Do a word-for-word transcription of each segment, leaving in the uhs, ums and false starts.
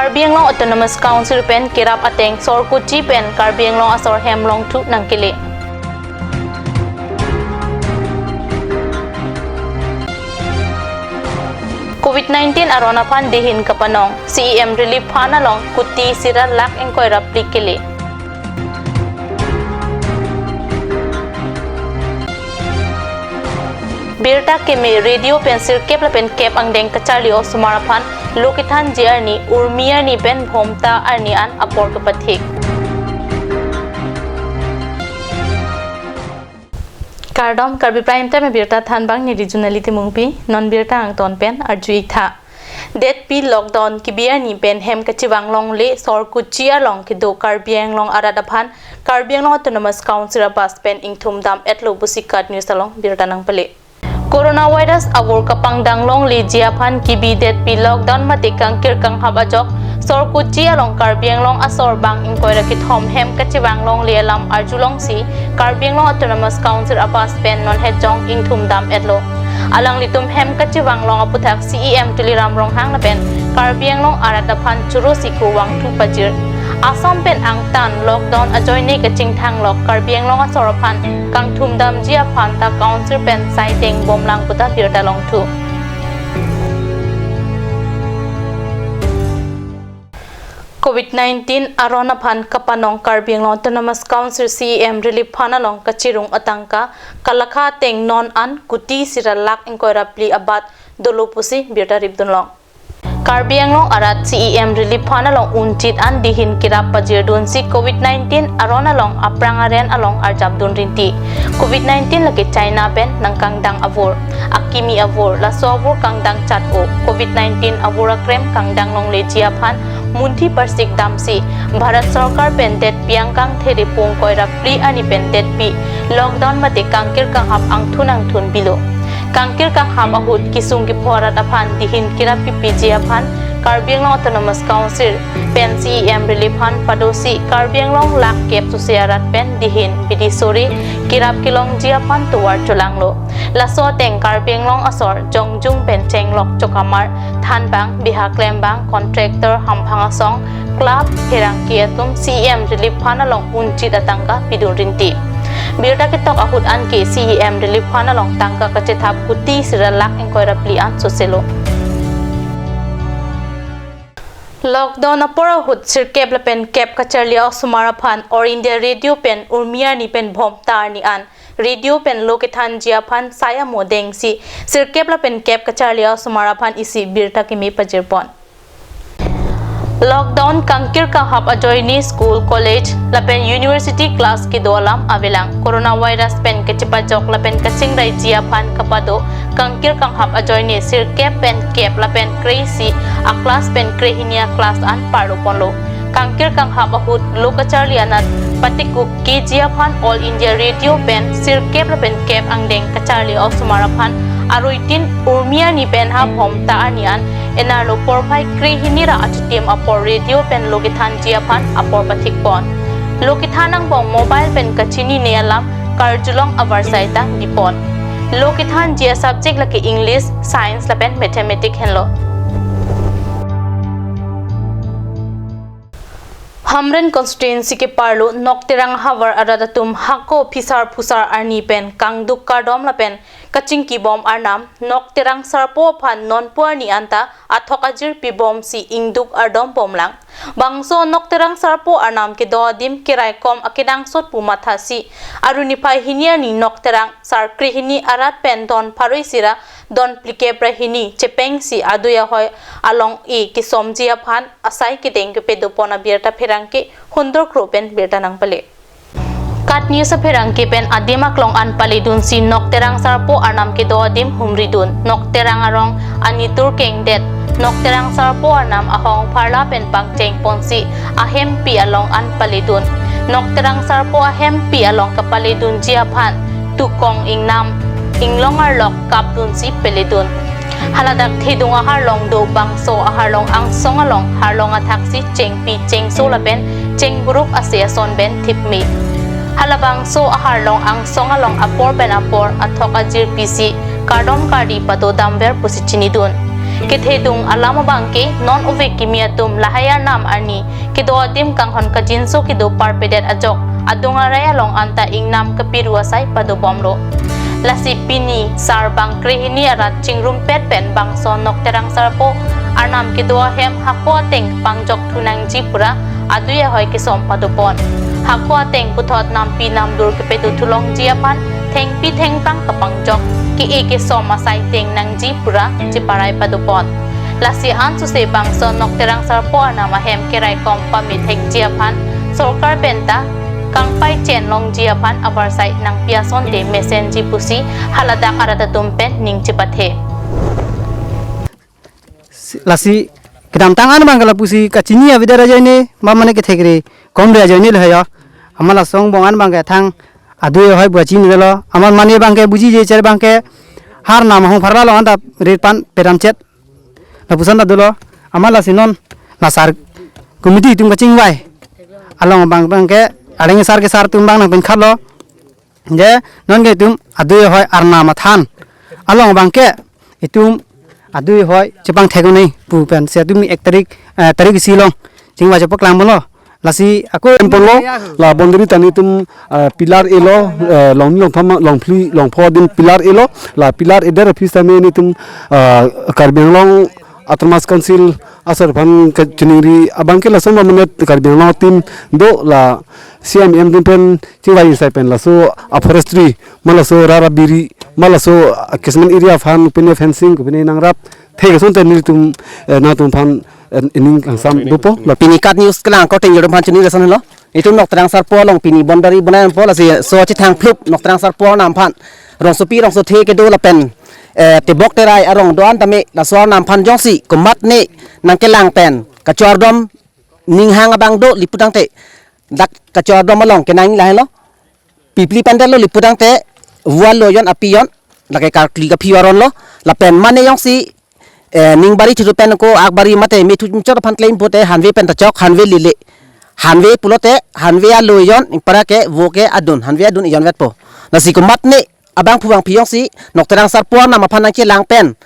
Karbi Anglong Autonomous Council pen kerap ateng Sorkochi pen Karbi Anglong asor hem longthu nangkele. Covid nineteen aron aphan dihin kapanong, C E M Relief Fund along kuti isi ra lakh ingkoi ra phli kele. Birta keme radio pen sirkep lapen kep angdeng kacharli osomar aphan lo kethanji arni urmi arni pen bhomta arni an apor kepathik. Kardom, Karbi Prime Time abirta thanbang neli Junali Timungpi, non birta angton pen arju-ik tha. Detpi lockdown kebi arni pen hem kachevang longle Sorkochi along kedo Karbi Anglong arat aphan Karbi Anglong Autonomous Council a-bus pen ingthum dam-etlo pusi KAT News along birta nangpale. Coronavirus avur kapangdang longleji aphan kebi detpi lockdown mate kangkir kanghap ajok Sorkochi along Karbi Anglong asor bang ingkoi ra kethom hem kachevang longle alam arjulongsi Karbi Anglong Autonomous Council a-bus pen non hejong ingthum dam-etlo. Alanglitum hem kachevang long aphuthak C E M Tuliram Ronghang lapen Karbi Anglong arat aphan choro si kurvangthu pajir. Assam pen angtan lockdown ajoine kachingthang lok Karbi Anglong asor aphan kangthum damji aphan ta council pen sai deng bomlang puta birta longthu. Covid nineteen aron aphan kapanong Karbi Anglong Autonomous Council C E M Relief Fund along kachirung atangka kalakha ateng non an kuti isi ra lakh ingkoi ra phli abat dolo pusi birta ripdunlong. Karbi Anglong arat C E M Relief Fund along unchit an dihin kerap pajirdunsi Covid nineteen aron along aphrang aren along arjapdun rinti. Covid nineteen lake China pen nangkangdang avur, akimi avur, laso avur kangdang chat-o. Covid nineteen avur akrem kangdang longleji aphan munthi parsik damsi Bharat Sorkar pen detpi angkang theripung koi ra phli arni pen detpi lockdown mate kangkir kanghap angthun angthun bilo. Kangkir kanghap ahut kisung kipho arat aphan dihin kerap kepiji aphan Karbi Anglong Autonomous Council pen C E M Relief Fund padosi Karbi Anglong lakh kep suse arat pen dihin bidi sore kerap kelongji aphan tovar cholanglo. Laso ateng Karbi Anglong asor jongjung pen chenglok chokamar, thanbang, biha klembang, contractor, hamphang asong, club, pherangke atum C E M Relief Fund along unchit atangka pidun rinti. Birta ketok ahut anke C E M Relief Fund along tangka kachethap kuti isi ra lakh ingkoi ra phli an soselo. Lockdown apor ahut sirkep lapen kep kacharli osomar aphan All India Radio pen urmi arni pen bhomta arni an radio pen lo kethanji aphan sai amo dengsi sirkep lapen kep kacharli osomar aphan isi birta keme pajirpon. Lockdown kangkir kanghap ajoine school, college lapen university class kedo alam avelang. Coronavirus pen kachepajok lapen kachingrai ji aphan kapado kangkir kanghap ajoine sirkep pen kep lapen kre-isi a-class pen krehini a-class an parlo ponlo. Kangkir kanghap ahut lo kacharli anat patikuk keji aphan All India Radio pen sirkep lapen kep angdeng kacharli osomar aphan aruitin urmi arni pen ha bhomta arni an enarlo porphai krehini ra achitim apor radio pen lo kethanji aphan apor pathikpon. Lo kethan angbong mobile pen kachinine alam karjulong avarsai ta bipon. Lo kethanji a-subject lake English, Science lapen Mathematics henlo. Hamren constituency keparlo Nokterang havar arat atum hako phisar phusar arni pen kangduk kardom lapen kachingkibom arnam Nokterang sarpo aphan nonpu arni anta athok ajir pibomsi ingduk ardom bomlang. Bangso Nokterang sarpo arnam kedo adim keraikom akenangsot pu mathasi aru niphai hini arni Nokterang sar krehini arat pen don pharo-isi ra don phlikep ra hini chepengsi adui ahoi along-i kesomji aphan asai kedeng kepadopon abirta pherangke Hundur Kro pen birta nangpale. KAT News apherangke pen adim aklong an paledunsi Nokterang sarpo arnam kedo adim humridun. Nokterang arong anitur kengdet Nokterang sarpo arnam ahong pharla pen pangchengponsi ahempi along an paledun. Nokterang sarpo ahempi along kapaledunji aphan tukong ingnam inglong arlok kapdunsi peledun. Haladak thedung aharlong do bangso aharlong angsong along harlong athaksi chengpi chengso lapen chengburuk ase ason pen thipme. Halabangso aharlong angsong along apor pen apor athok ajir pisi kardom kardi pado damver pusi chinidun. Kethedung alam abangke non ove kimi atum lahai arnam arni kedo adim kanghon kajinso kedo parpedet ajok adung arai along anta ingnam kapiru asai padobomlo. Lasi pini sarbang krehini arat chingrumpet pen bangso Nokterang Sarpo arnam kedo ahem hako ateng pangjok thunangji pura adui ahoi kesom padopon. Hako ateng puthot nampi namdur kepedo thulongji aphan thengpi thengphrang kapangjok ke-e kesom asai tengnangji pura cheparai padopon. Lasi ansose bangso Nokterang Sarpo arnam ahem keraikom pamethekji aphan sorkar penta kangpai chenlongji aphan avarsai nangpi asonte mesenji pusi haladak arat atum pen ning chepathe. Si- lasi kedamtang an abang ke lapusi kachini avedet ajoine, ma mane kethekre komre ajoine lo heyo. Amat laso angbong an abang ke thang adui ahoi buji nilo. Amat mane abang ke bujije cher abang ke arnam ahong pharla lo anta rit pan pedam chet. Lapuson ta dolo. Amat lasi non la sar committee atum kachingvai along abang abang ke areng sar ke sar atum abang nangpinkhaplo. Je non ke itum adui ahoi arnam athan along abang ke itum adui ahoi chepangthek un-e pu pensi itum ek tarik, eh, tarik isi along chingvai chepaklang bolo. Lasi ako ponlo, la boundary ta nelitum, eh, pillar elo, eh, longni longthom longphli longpho adim pillar elo, la pillar eder aphi sitame nelitum, eh, Karbi Anglong Autonomous Council asar aphan kachiningri abang ke lason ma mane Karbi Anglong atum do, la C M M atum pen chingvai asai pen laso a forestry ma laso rara biri ma laso, ah, catchment area aphan pine fencing pine nangrap thek asonte nelitum, eh, nangtum aphan, eh, ining kangsam dopo. La pini KAT News kelang korte atum aphan chini lason lo. Itum Nokterang Sarpo along pini boundary bonai po, lasi so chethang phlup Nokterang Sarpo arnam aphan rongsopi rongsothe kedo lapen, eh, tebok terai arong do-an tame laso arnam aphan jongsi komatne nangkelang pen kachardom ninghang abang do li putangte dak kachardom along kenang lahelo. Pipli pandel lo li putangte vua lo jon api jon lake karkli kaphi aron lo, lapen mane jongsi, eh, ning bari chutu pen ko ak bari mate me thu chot aphan claim pote hanve pen ta chok, hanve lele. Hanve pulote hanve alo jon, ingpara ke vo ke adun, hanve adun ijon vetpo. Lasi komatne abangphu bangphi jongsi Nokterang Sarpo arnam aphan nangkelang pen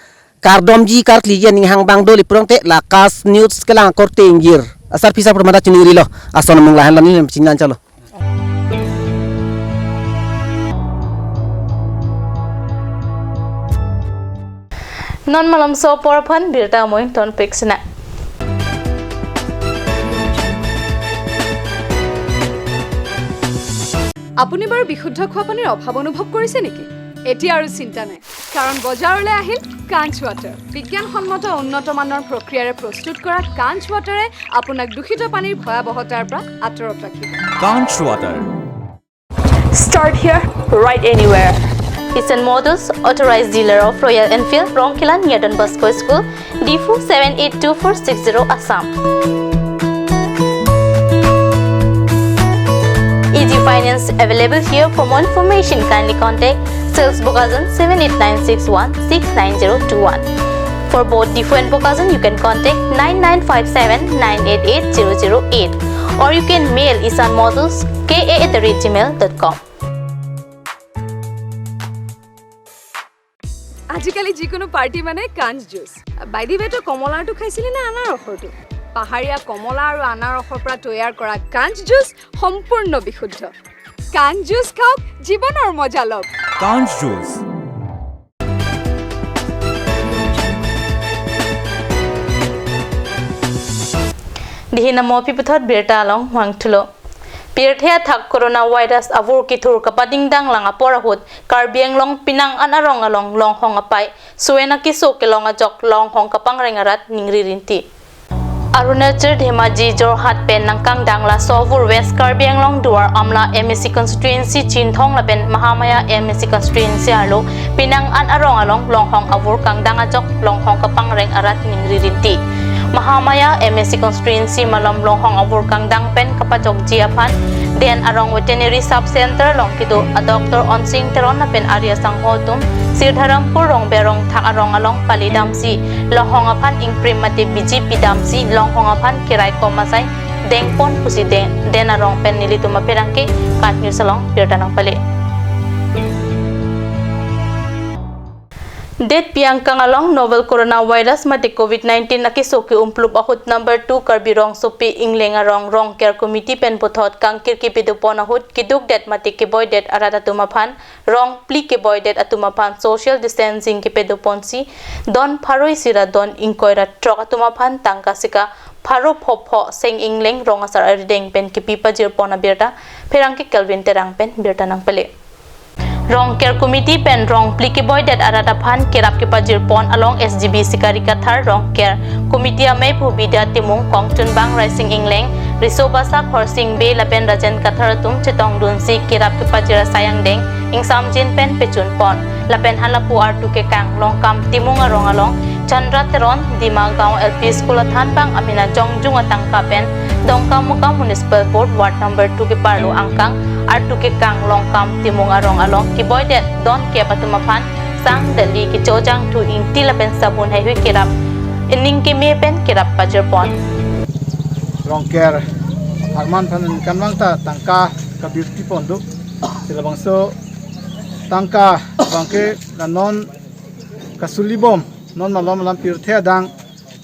kardomji karkliji aninghang abang do li putangte la KAT News kelang korte ingjir asarpi sarpo mata chiningri lo. Ason mung lahenlo, neli chinan chalo. Non malomso apor aphan birta amoin ton peksina. আপুনি বাৰু বিশুদ্ধ খোৱা পানীৰ অভাৱ অনুভৱ কৰিছে নেকি? এতিয়া আৰু চিন্তা নাই, কাৰণ বজাৰলৈ আহিল কাঞ্চ ৱাটাৰ। বিজ্ঞানসন্মত উন্নত মানৰ প্ৰক্ৰিয়াৰে প্ৰস্তুত কৰা কাঞ্চ ৱাটাৰে আপোনাক দূষিত পানীৰ ভয়াৱহতাৰ পৰা আঁতৰত ৰাখিব। Kanch Water. Start here, right anywhere. Isan Motors, authorized dealer of Royal Enfield, Rongkela near Don Bosco School, Diphu seven eight two four six zero, Assam. Easy finance available here. For more information, kindly contact Sales Bokajan seven eight nine six one six nine zero two one. For both Diphu and Bokajan, you can contact nine nine five seven nine eight eight zero zero eight, or you can mail isan motors K A at the rate gmail dot com. আজিকালি যিকোনো পাৰ্টি মানে কাঞ্চ juice. By the ৱে, তই কমলাৰটো খাইছিলি নে আনাৰসৰটো? পাহাৰীয়া কমলা আৰু আনাৰসৰ পৰা তৈয়াৰ কৰা কাঞ্চ জুচ সম্পূৰ্ণ বিশুদ্ধ। কাঞ্চ জুচ খাওক, জীৱনৰ মজা লওক। Kanch Juice. Dihina mopi puthot birta along vangthulo. Pirthe athak coronavirus avur kithur kapadingdang lang apor ahut Karbi Anglong Penang an arong along longhong apai suena kiso kelong ajok longhong kapangreng arat ningri rinti. Arunachal, Dhemaji, Jorhat pen nangkangdang laso avur West Karbi Anglong Duar Amla M A C constituency Chinthong lapen Mahamaya M A C constituency arlo Penang an arong along longhong avur kangdang ajok longhong kapangreng arat ningri rinti. Mahamaya M A C constituency malom longhong avur kangdang pen kapajokji aphan Den Arong Veterinary Sub Center along kedo a Doctor Onsing Teron lapen Arya Sangho atum Sirdharampur Rongbe Rongthak arong along palidamsi longhong aphan ingprim mate biji pidamsi longhong aphan keraikom asai dengpon pusi Den, Den Arong pen nelitum apherangke KAT News along birta nangpale. Detpi angkang along novel coronavirus mate covid nineteen akeso ke-umplup ahut number two Karbi Rongsopi Ingleng arong Rongker Committee pen puthot kangkir kepadopon ahut keduk det mate keboi det arat atum aphan, rong phli keboi det atum aphan social distancing kepadoponsi don pharo isi ra don ingkoi ra throk atum aphan tangka sika pharo pho pho seng Ingleng rong asar arideng pen kepi pajirpon abirta pherangke Kelvin Terang pen birta nangpale. Rongker Committee pen rong phli keboi det arat aphan kerap kepajirpon along S G B Sikari Kathar, Rongker Committee amei pu Bidya Timung, Kongchunbang Raising Ingleng, Riso Basa Khorsing Bey lapen Rajen Kathar atum chetongdunsi kerap kepajir asai angdeng ingsamjin pen pechunpon. Lapen halapu artu kekang Longkam Timung arong along Chandra Teron, Dima Gaon L P School athanbang amin ajongjung atangka pen Dongkamukam Municipal Board Ward number two keparlo angkang artu kekang Longkam Timung arong along keboi det don kep atum aphan sang dali kechojang thu ingti lapen sabun heihui kerap ining keme pen kerap pajirpon. Rongker apharman aphan kanvang ta tangka kabirti pon do. Si labangso tangka abangke la non kasuli bom, non malom alam pirthe adang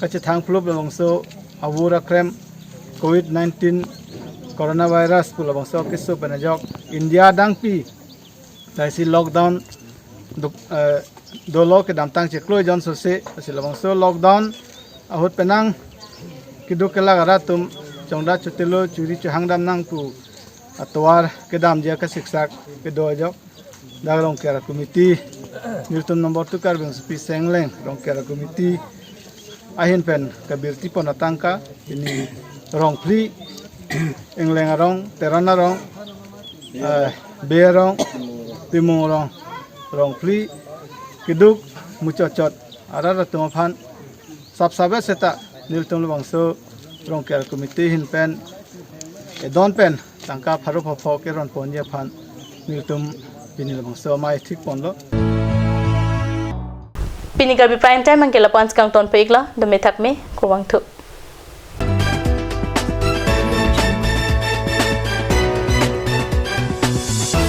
kachethang phlup labangso avur akrem covid nineteen coronavirus pu labangso keso pen ajok India dangpi laisi lockdown do, eh, dolo kedamtang chiklo ejon sose, si labangso lockdown ahut penang keduk kelak arat atum chongdat chotelo churi chohang dam nang pu atovar kedamji akasiksak kedo ajok dak Rongker Committee, nelitum number two Karbi Rongsopi seng Ingleng Rongker Committee ahin pen kabirti pon atangka pini rong phli, Ingleng arong, Teron arong, eh, Bey arong, Timung arong, rong phli keduk muchotchot arat atum aphan sapsabe seta nelitum labangso Rongker Committee ahin pen edon pen tangka pharo pho pho keronponji aphan nelitum pini labangso amei thik ponlo. Pini Karbi Prime Time anke lapu-an si kangtonpo iklo, dome thakme, kurvangthu.